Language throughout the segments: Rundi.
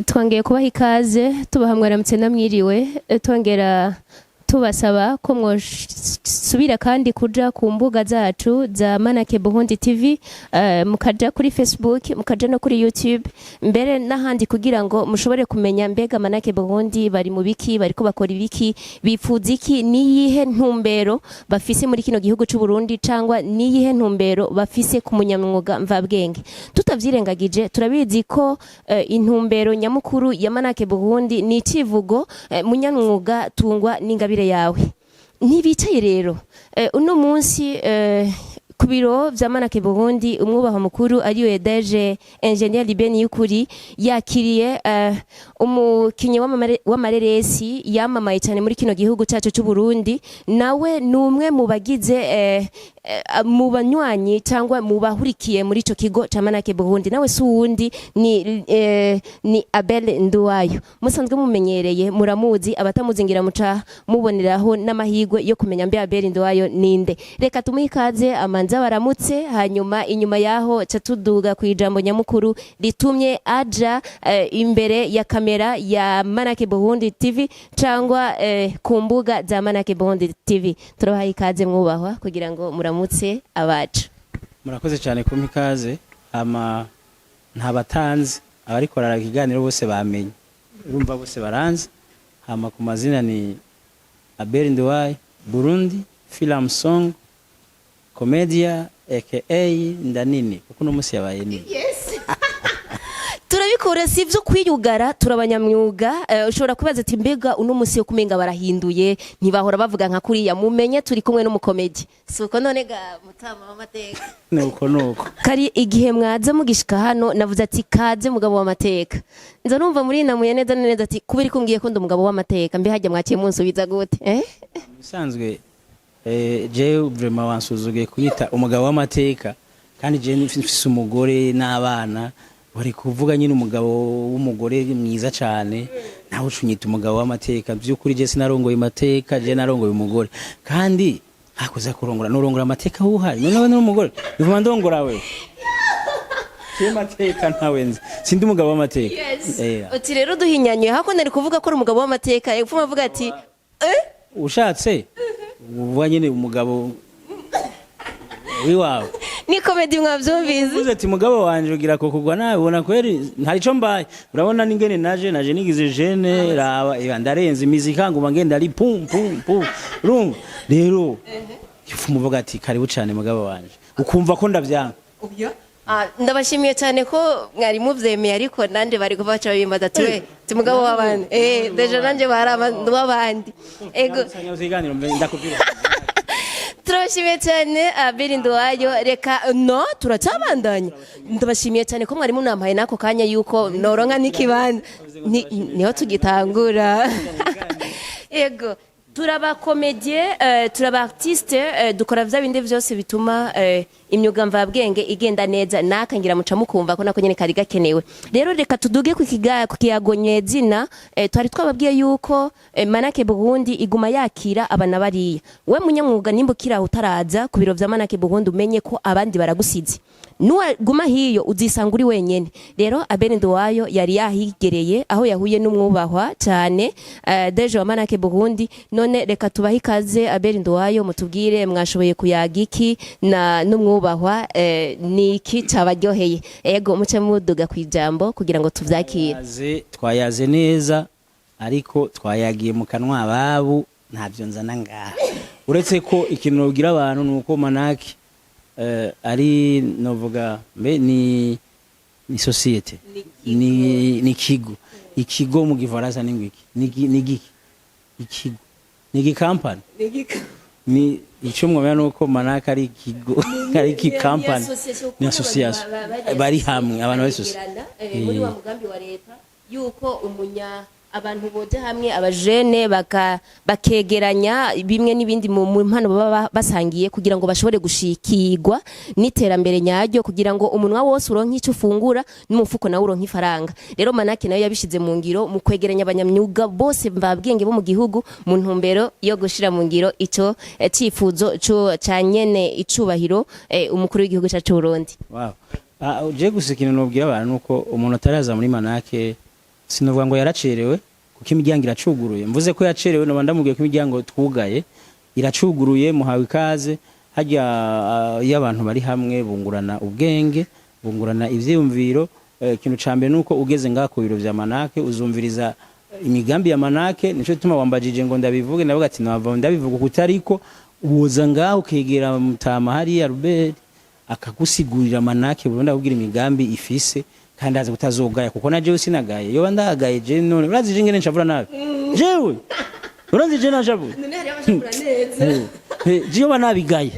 Twongeye kubaha ikaze, tubaha mwaramutse namwiriwe, twongera tubasaba ko mwosubira kandi kuja ku mbuga zacu za Manake Burundi TV, mukaja kuri Facebook, mukaja no kuri YouTube, mbere n'ahandi, kugira ngo mushobore kumenya mbega Manake Burundi bari mu biki, bariko bakora ibiki, bipfuza iki, niyihe ntumbero bafise muri kino gihugu c'u Burundi, cangwa niyihe ntumbero bafise ku munyamwuga mvabwenge. Tutavyirengagije, turabizi ko intumbero nyamukuru ya Manake Burundi ni icivugo "Munyamwuga, tungwa n'ingabire yawe". Ntibicaye rero uno munsi ku biro vya Manake Burundi, umwubahwa mukuru ariwe DG Ingénieur Libeni Yukuri yakiriye umukinyi w'amareresi yamamaye cyane muri kino gihugu cyacu cy'u Burundi. Nawe ni umwe mu bagize mu banywanyi cyangwa mu bahurikiye muri ico kigo ca Manake Burundi. Nawe si uwundi, ni Abel Nduwayo, musanzwe mumenyereye, muramuzi. Abatamuzi ngira muca muboneraho n'amahirwe yo kumenya mbe Abel Nduwayo ninde. Reka tumuhe ikaze, amanza baramutse, hanyuma inyuma yaho ca tuduga ku ijambo nyamukuru ritumye aja imbere ya kamera ya Manake Burundi TV cyangwa ku mbuga za Manake Burundi TV. Turabaha ikaze mwubahwa, kugira ngo muramutse abacu. Murakoze cyane kumpa ikaze. Ama ntabatanzi, abariko bararaba ikiganiro bose bamenye, urumva bose baranzi. Hama ku mazina ni Abel Nduwayo, Burundi film song commedia, aka Ndanini, kuko uno munsi yabaye nini. Turabikora, si ivyo kwiyugara, turabanyamyuga. Ushobora kubaza ati: "Mbega uno munsi yo kumenga barahinduye, ntibahora bavuga nka kuriya?" Mumenye turi kumwe n'umukomedi, si uko none ga mutama w'amateka? Nuko nuko. Kari igihe mwaza mugishika hano, navuze ati: "Kaze mugabo w'amateka." Nza numva muri namuye neza na neza ati: "Kubera ko umbwiye ko ndi umugabo w'amateka, mbe hajya mwaciye munsubiza gute, eh?" Bisanzwe, jewe vraiment wansuzuguye kuyita umugabo w'amateka, kandi jewe mfise umugore n'abana. Wari kuvuga nyine umugabo w'umugore mwiza cane, nawe ucunyita umugabo w'amateka. By'ukuri je sinarongoye amateka, je narongoye umugore. Kandi hakuza kurongora, nurongora amateka wuhari noneho n'umugore bivuma ndongora we je mateka ntawe nzi, sindi umugabo w'amateka. Uti rero duhinyanyuye hako nari kuvuga ko uri umugabo w'amateka, epfo avuga ati eh. Ushatse uvuga nyine umugabo wiwawe. Ni komedi, mwavyumvise. Uvuze ati mugabo wanje ugira ko kugwa nawe ubona kweri ntari ico mbaye. Urabona n'ingene naje nigize jeune, raba ndarenze imizika nguma ngenda ari pum pum pum. Urumva rero ifu muvuga ati: "Karibu cane mugabo wanje", ukumva ko ndavyanga. Ah, ndabashimiye cyane ko mwari muvyemeye, ariko nanje bari kuva baca babimbaza ati: "We ti mugabo w'abandi?" Déjà nanje bari w'abandi, ego. Ikiganiro ndakubwira. Turabashimiye cyane, Abeli Nduwayo. Reka no turacyabandanya. Ndabashimiye cyane ko mwari munampaye n'ako kanya yuko noronka n'ikibanza. Niho tugitangura. Ego, turaba comédien, turaba artiste, dukora vya bindi vyose bituma imyuga mvabwenge igenda neza. Naka ngira muca mukumva ko nako nyene kari gakenewe. Rero reka tuduge ku kiyago nyezina. Twari twababwiye yuko Manake Burundi iguma yakira abana bariya. We munyamwuga, nimba ukiraho utaraza ku biro vya Manake Burundi, umenye ko abandi baragusize. Nuwaguma hiyo uzisanga uri wenyene. Rero Abel Nduwayo yari yahigereye aho yahuye n'umwubahwa cyane DG wa Manake Burundi. None reka tubahe ikaze, Abel Nduwayo, mutubwire mwashoboye kuyaga iki na n'umwubahwa, ni iki cabaryoheye. Ego, muce muduga ku ijambo kugira ngo tuvyakire. Twayaze neza, ariko twayagiye mu kanwa ababo, ntabyo nzana ngaha, uretse ko ikintu nobwira abantu ni uko Manaki ari novuga mbe ni société, ni ikigo. Ikigo mu gifaransa ni ngwiki? Ni giki ikigo? Ni gikampani? Ni icyo mwamenya ni uko Manaki ari ikigo, ari ikikampani, ni association bari hamwe, abantu bari société. Muri wa mugambi wa leta yuko umunya abantu boja hamwe, abajene bakegeranya bimwe n'ibindi mu mpano baba basangiye, kugira ngo bashobore gushikirwa n'iterambere nyaryo, kugira ngo umunwa wose uronke icyo ufungura n'umufuko nawe uronke ifaranga. Rero Manake nayo yabishize mu ngiro mu kwegeranya abanyamyuga bose mvabwenge bo mu gihugu, mu ntumbero yo gushira mu ngiro ico cifuzo ca nyene icubahiro umukuru w'igihugu cacu Burundi. Wow. Ah, je gusa ikintu nobwira abantu nuko umuntu ataraza muri Manake. Sinovuga ngo yaracerewe, kuko imiryango iracuguruye. Mvuze ko yacerewe, noba ndamubwiye ko imiryango twugaye. Iracuguruye, muhawe ikaze. Hajya iyo abantu bari hamwe bungurana ubwenge, bungurana ivyiyumviro. Ikintu ca mbere nuko ugeze ngaha ku biro vya Manake, uzumviriza imigambi ya Manake. Nico gituma wambajije ngo ndabivuge, ndavuga ati nava ndabivuga kutariko uza ngaho ukegera mutama hariya Robert, akagusigurira Manake Burundi, akubwira imigambi ifise, kandi azi kutazogaya, kuko na jewe sinagaye. Yoba ndagaye je none urazi je ngene nshavura nabi, jewe urazi je nashavuye. None hariyo abashobora neza. Jiyo banabigaye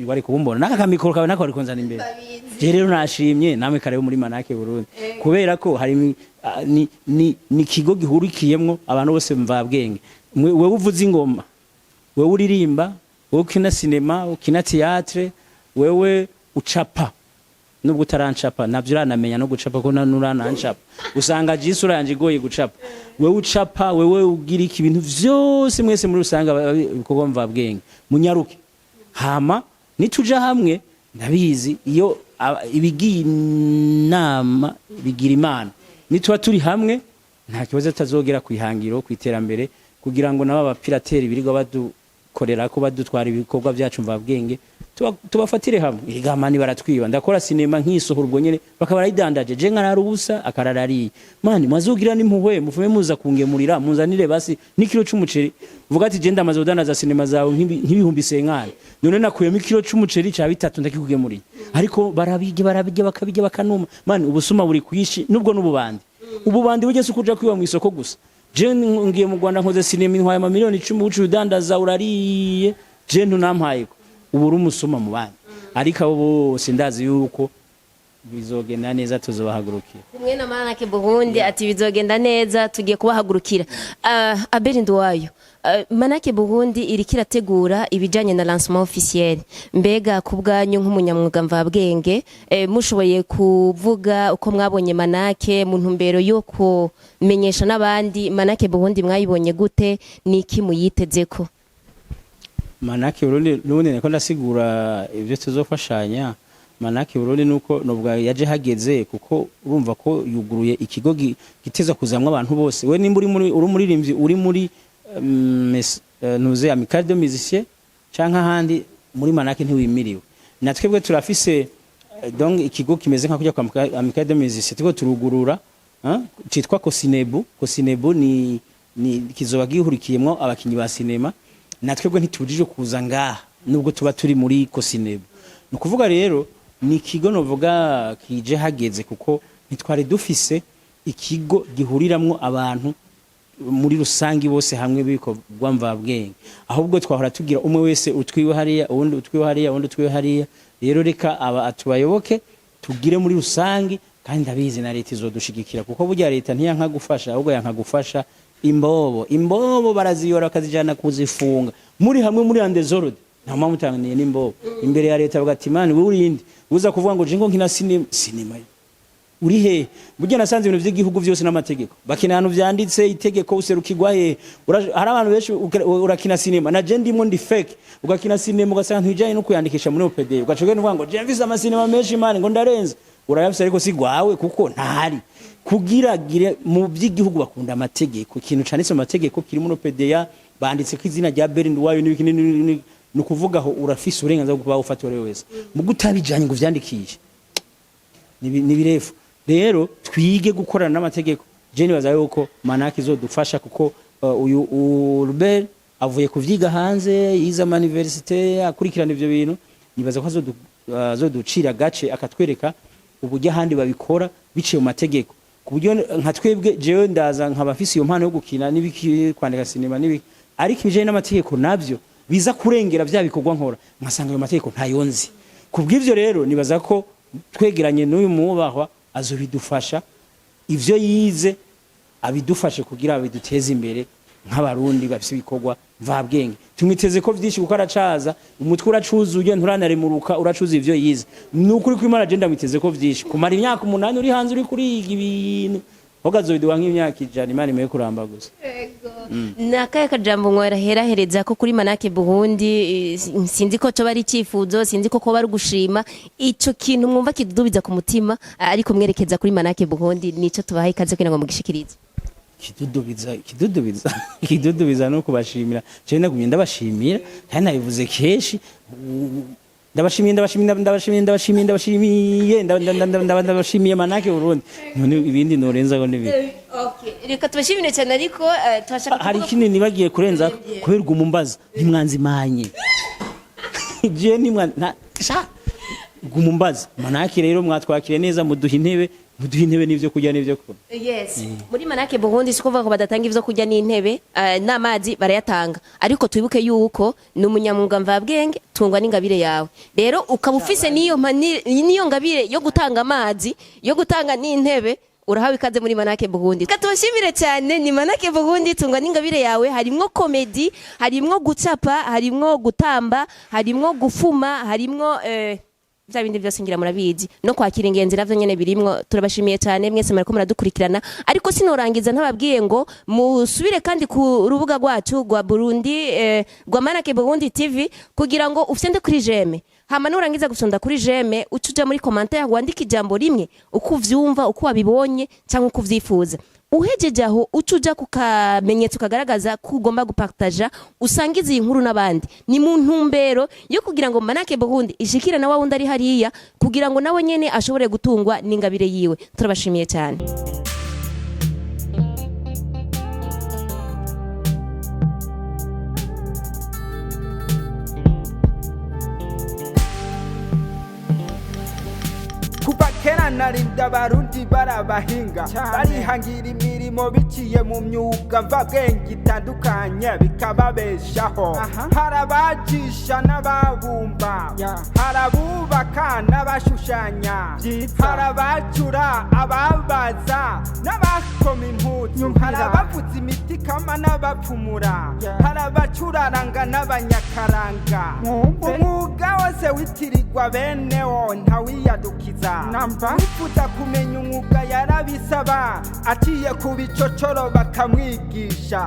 wari kubumbona naka kamikoro kawe nako wari kunzana imbere. Je rero nashimye namwe karebe muri Manake Burundi, kubera ko hari ni kigo gihurikiyemwo abantu bose mvabwenge. Wewe uvuza ingoma, wewe uririmba, wewe ukina sinema, ukina théâtre, wewe ucapa, nubwo utarancapa navyo uranamenya no gucapa, ko nuranancapa usanga je isura yanje igoye gucapa. Wewe ucapa, wewe ugira iki, ibintu vyose, mwese muri usanga ibikorwa mvabwenge, munyaruke. Hama nituja hamwe, ndabizi iyo ibigiye inama bigira Imana. Nituba turi hamwe, nta kibazo tutazogera ku ihangiro, ku iterambere, kugira ngo nabo abapirateri birirwa badukorera ko badutwara ibikorwa byacu mvabwenge, tubafatire hamwe. Erega mani baratwiba. Ndakora sinema nkisohora, ubwo nyene bakaba barayidandaje, je nkarara ubusa, akarara ariye. Mani mwazogira n'impuhwe, mufume muza kungemurira, munzanire basi n'ikiro c'umuceri. Vuga ati je ndamaze kudandaza sinema zawe nk'ibihumbi senkani, none nakuyemo ikiro c'umuceri ca bitatu ndakikugemuriye. Ariko barabirya, barabirya, bakabirya, bakanuma. Mani ubusuma buri kwishi, nubwo n'ububandi, ububandi bugeze ukuja kwiba mu isoko gusa. Je ngiye mu Rwanda, nkoze sinema, intwaye amamiliyoni 10, uciye udandaza, urariye, je ntunampayeko, ubu uri umusuma mu bandi. Ariko abo bose ndazi yuko bizogenda neza, tuzobahagurukira. Kumwe na Manake Burundi, ati bizogenda neza, tugiye kubahagurukira. Abel Nduwayo, Manake Burundi iriko irategura ibijanye na lancement officiel. Mbega ku bwanyu nk'umunyamwuga mvabwenge, mushoboye kuvuga uko mwabonye Manake mu ntumbero yo kumenyesha n'abandi? Manake Burundi mwayibonye gute? Niki muyitezeko? Manake Burundi, n'ubundi niko ndasigura ibyo tuzofashanya. Manake Burundi nuko nubwo yaje hageze, kuko urumva ko yuguruye ikigo giteza kuzamwa abantu bose. We nimba uri muri, uri umuririmbyi, uri muri ntuze Amicale de Musiciens canke ahandi, muri Manake ntiwimiriwe. Na twebwe turafise donc ikigo kimeze nka kujya kwa Amicale de Musiciens, turiko turugurura citwa Kosinebu. Kosinebu ni kizoba gihurikiyemwo abakinyi ba sinema. Na twebwe ntitubujije kuza ngaha nubwo tuba turi muri Kosinebu. Ni ukuvuga rero ni ikigo novuga kije hageze, kuko ntitwari dufise ikigo gihuriramwo abantu muri rusangi bose hamwe b'ibikorwa mvabwenge, ahubwo twahora tugira umwe wese utwiwe hariya, uwundi utwiwe hariya, uwundi utwiwe hariya. Rero reka aba tubayoboke, tugire muri rusangi. Kandi ndabizi na leta izodushigikira, kuko burya leta ntiyanka gufasha, ahubwo yanka gufasha imbobo. Imbobo baraziyora bakazijana kuzifunga. Muri hamwe muri en désordre, nta mpamvu mutanganiye n'imbobo imbere ya leta, bagati mani wewe urinde uza kuvuga ngo jingo nkina sinema. Sinema uri he? Burya nasanze ibintu vy'igihugu vyose n'amategeko, bakina ahantu vyanditse itegeko, userukirwa he? Hari abantu benshi urakina sinema, na je ndimwo, ndi fake. Ugakina sinema ugasanga ntibijanye no kuyandikisha muri OPD, ugaca ugenda uvuga ngo je mfise amasinema menshi mani, ngo ndarenze. Urayafise ariko si gwawe, kuko ntahari kugira gire. Mu by'igihugu bakunda amategeko. Ikintu canditse mu mategeko kiri muri OPDA, banditse ko izina rya Bernd wayo n'ibiki ni ukuvuga aho urafise uburenganzira bwo kuba ufata uwo wese mu gutabijanye ngo uvyandikishe. Ni birefu. Rero twige gukorana n'amategeko. Je nibaza yuko Manaki izodufasha, kuko uyu Robert avuye kuvyiga hanze, yize ama université, akurikirana ivyo bintu. Nibaza ko azoducira gace, akatwereka uburyo ahandi babikora biciye mu mategeko, ku buryo nka twebwe, jewe ndaza nkaba mfise iyo mpano yo gukina n'ibiki, kwandika sinema n'ibiki, ariko ibijanye n'amategeko navyo biza kurengera vya bikorwa nkora, nkasanga ayo mategeko ntayo nzi. Kubw'ivyo rero nibaza ko twegeranye n'uyu mwubahwa, azobidufasha, ivyo yize abidufashe kugira biduteze imbere nk'abarundi bafise ibikorwa mvabwenge. Tumwiteze ko vyinshi, kuko aracaza, umutwe uracuzuye, nturanaremuruka, uracuza ivyo yize. Ni ukuri ko Imana, agenda mwiteze ko vyinshi. Kumara imyaka 8 uri hanze uri kuriga ibintu, ahubwo azobiduha nk'imyaka 100, Imana imuhe kuramba gusa. Ni akahe kajambo mwarahereza ko kuri Manake Burundi? Sinzi ko coba ari icyifuzo, sinzi ko koba ari ugushima, ico kintu mwumva kidudubiza ku mutima, ariko mwerekeza kuri Manake Burundi, nico tubahaye ikaze kugira ngo mugishikirize. Kidudubiza, kidudubiza, kidudubiza no kubashimira. Je nagumye ndabashimira kandi nabivuze kenshi. Ndabashimiye, ndabashimiye, ndabashimiye, ndabashimiye, ndabashimiye, ndabashimiye Manake Burundi. None ibindi norenzaho n'ibindi? Okay, reka tubashimire cyane, ariko turashaka Hari kuvuga. ikindi nibagiye kurenza kubera umumbaza ntimwanzimanye. Je nimwa sha gumumbaza Manake. Rero mwatwakire neza, muduha intebe, muduha intebe n'ivyo kurya n'ivyo kunywa. Yes, muri Manake Burundi si kuvuga ko badatanga ivyo kurya n'intebe, n'amazi barayatanga, ariko twibuke yuko ni umunyamwuga mvabwenge tungwa n'ingabire yawe. Rero ukaba ufise n'iyo ngabire yo gutanga amazi, yo gutanga n'intebe, urahawe ikaze muri Manake Burundi. Reka tubashimire cyane. Ni Manake Burundi tungwa n'ingabire yawe. Harimwo comedy, harimwo gucapa, harimwo gutamba, harimwo gufuma, harimwo bya bindi byose ngira murabizi, no kwakira ingenzi navyo nyene birimwo. Turabashimiye cyane mwese murako muradukurikirana, ariko sinorangiza ntababwiye ngo musubire kandi ku rubuga rwacu rwa Burundi, rwa Manake Burundi TV, kugira ngo ufyende kuri j'aime. Hama nurangiza gusonda kuri j'aime, uca uja muri commentaire, wandike ijambo rimwe, uko uvyumva, uko wabibonye cyangwa uko uvyifuza. Uhejeje aho, uca uja ku kamenyetso kagaragaza ko ugomba gupartaja, usangize iyi nkuru n'abandi. Ni mu ntumbero yo kugira ngo Manake Burundi ishikire na wa wundi ari hariya, kugira ngo nawe nyene ashobore gutungwa n'ingabire yiwe. Turabashimiye cyane. Kuva kera narinda Abarundi barabahinga, barihangira imirimo biciye mu myuga mvabwenge itandukanye, bikababeshaho. Hari abajisha n'ababumba, hari abubaka n'abashushanya, hari abacura, ababaza n'abakoma impuzu, hari abavuza imiti kama n'abapfumura, hari abacuraranga n'abanyakaranga. Umwuga wose witirirwa benewo, ntawiyadukiza. Wifuza kumenya umwuga yarabisaba, aciye ku bicocoro bakamwigisha.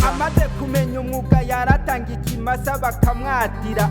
Amaze kumenya umwuga yaratanga ikimasa bakamwatira.